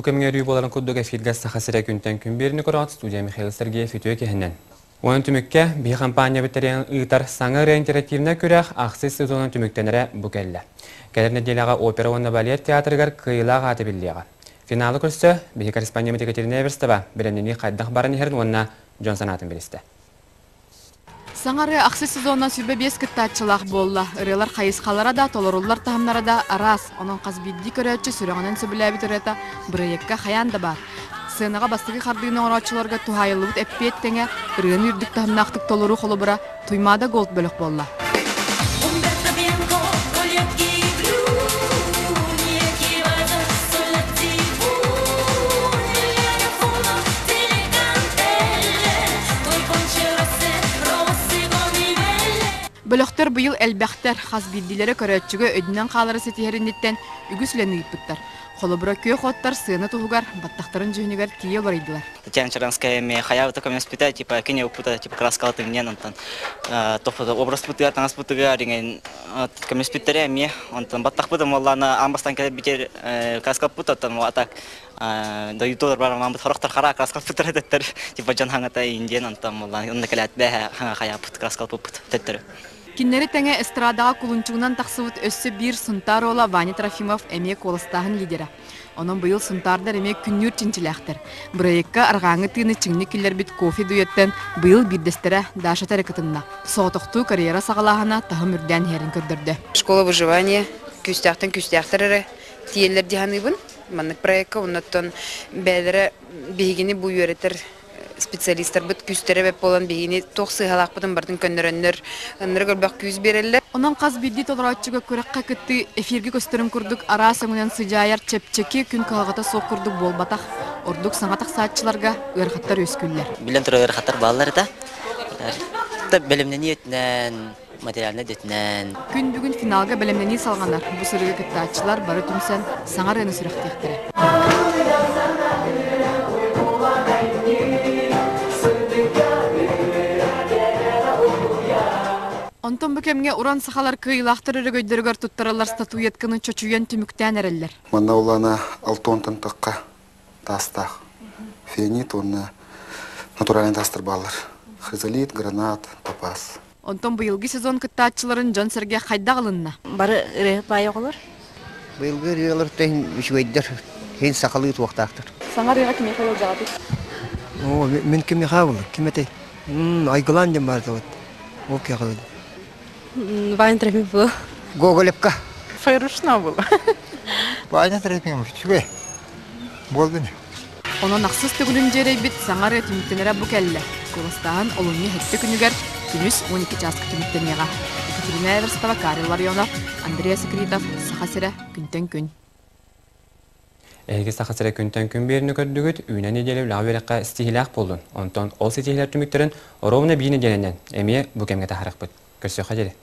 кэмҥэ өрүү буоларын курдук эфиргэ Саха сирэ күнтэн күн биэриини көрөҕүт студия Михаил Сергеев үтүө киһинэн. Уонна түмүккэ биһи хампаанньабыт тэрийэн ыытар саҥа ырыа интерактивнай күрэх ахсыс сезонун түмүктэнэрэ бу кэллэ. Кэлэр нэдиэлэҕэ опера уонна балет театрыгар кыайыылаах ааты биллиэҕэ. Финалы көрсө биһи корреспондент Екатерина Эверстова бэлэмнэнии хайдах баран иһэрин уонна дьон санаатын билистэ. Саҥа ырыа ахсыс сезонунан 25 кыттааччылаах буолла. Ырыалар хайысхалара да, толоруллар таһымнара да араас. Онон хас биирдии көрөөччү сүрэҕинэн сөбүлээбит ырыата бырайыакка хайаан да баар. Сыанаҕа бастакы хардыыны оҥорооччуларга туһаайыллыбыт эппиэт тэҥэ ырыаны үрдүк таһымнаахтык толоруу холобура Туймаада Голд бөлөх буолла. Бөлөхтөр быйыл элбэхтэр, хас биирдиилэрэ көрөөччүгэ өйдөнөн хаалары ситиһэр инниттэн үгүс үлэни ыыппыттар. Холобура, күөх оттор сыана туһугар, баттахтарын дьүһүнүгэр тиийэ уларыйдылар. Татьяна Чаранская эмиэ хайаабыта көмөлөспүтэ, типа кини укпута, типа краскалатым диэн онтон образпытыгар, таҥаспытыгар иҥэн көмөлөспүттэрэ эмиэ. Онтон баттахпыт буоллаана аан бастаан кэлэрбитигэр краскалаппыт, оттон а так дойдутугар бараммыт хорохтор хара краскалаппыттар этеттер, типа дьон хаҥата индиэн онтон буоллаана онно кэлээт бэһэ хаҥа хайааппыт краскалаппыппыт төттөрү. Кинилэри тэҥэ эстрадаҕа кулунчугунан тахсыбыт өссө биир Сунтаар уола Ваня Трофимов эмиэ куоластааһын лидера. Онон быйыл сунтаардар эмиэ күннүүр чинчилээхтэр. Бырайыакка арҕааҥҥы тыыны чиҥник киллэрбит кофе дуйаттан быйыл биирдэстэрэ Даша эрэ кытынна. Соҕотохтуу карьера саҕалааһына таһым үрдээн иһэрин көрдөрдө. Школа выживания күүстээхтэн күүстээхтэр эрэ тиийэллэр дии саныыбын. Маннык проекка оннуттан бэйэлэрэ биһигини бу үөрэтэр специалистарбыт күүстэрэ бэт буолан биһигини туох сыыһалаахпытын барытын көннөрөннөр ыннырык элбэх күүс биэрэллэр. Онон хас биирдии толорооччуга күрэххэ кыттыы эфиргэ көстөрүн курдук араас өҥүнэн сыдьаайар чэпчэки күн кыһалҕата суох курдук буолбатах. Ордук саҥа тахсааччыларга ыарахаттар үөскүүллэр. Билэн турар ыарахаттар бааллар да. Бэлэмнэнии өттүнэн, материальнай өттүнэн. Күн бүгүн финалга бэлэмнэнии салҕанар. Бу сырыыга кыттааччылар бары түмсэн саҥа ырыаны сүрэхтиэхтэрэ. Онтон бу кэмҥэ уран сахалар кыайыылаахтар өрөгөйдөрүгэр туттараллар статуэтканы чочуйан түмүктээн эрэллэр. Манна улаана алтонтан тахха таастаах. Фианит уонна натуральный таастар бааллар. Хризолит, гранат, топаз. Онтон быйылгы сезон кыттааччыларын дьон-сэргэ хайдах ылынна? Бары ырыаһыт баай оҕолор. Быйылгы ырыалар тэһин үчүгэйдэр, иһин сахалыы туохтаахтар. Саҥа ырыаҕа кимиэхэ ыалдьаҕытый? Оо, мин кимиэхэ буолар? Ким этэй? Айгылаан диэн баар вот. Ол киэхэ Ваня Трофимов был. Гоголевка. Файрушна был. Ваня Трофимов, үчүгэй. Буолдун. Онон ахсыс төгүлүн дьиэрэйбит саҥа ырыа түмүктэнэрэ бу кэллэ. Куоластааһын олунньу сэттэ күнүгэр күнүс 12 чааска түмүктэниэҕэ. Екатерина Эверстова, Карел Ларионов, Андрей Секритов, Саха сирэ, күнтэн күн. Эһиги Саха сирэ күнтэн күн биэрини көрдүгүт, үүнэн нэдиэлэ үлэҕэ үөрэххэ ситиһиилээх буоллун. Онтон ол ситиһиилэр түмүктэрин оруобуна биир нэдиэлэнэн эмиэ бу кэмҥэ таһаарыахпыт. Көрсүөххэ диэри.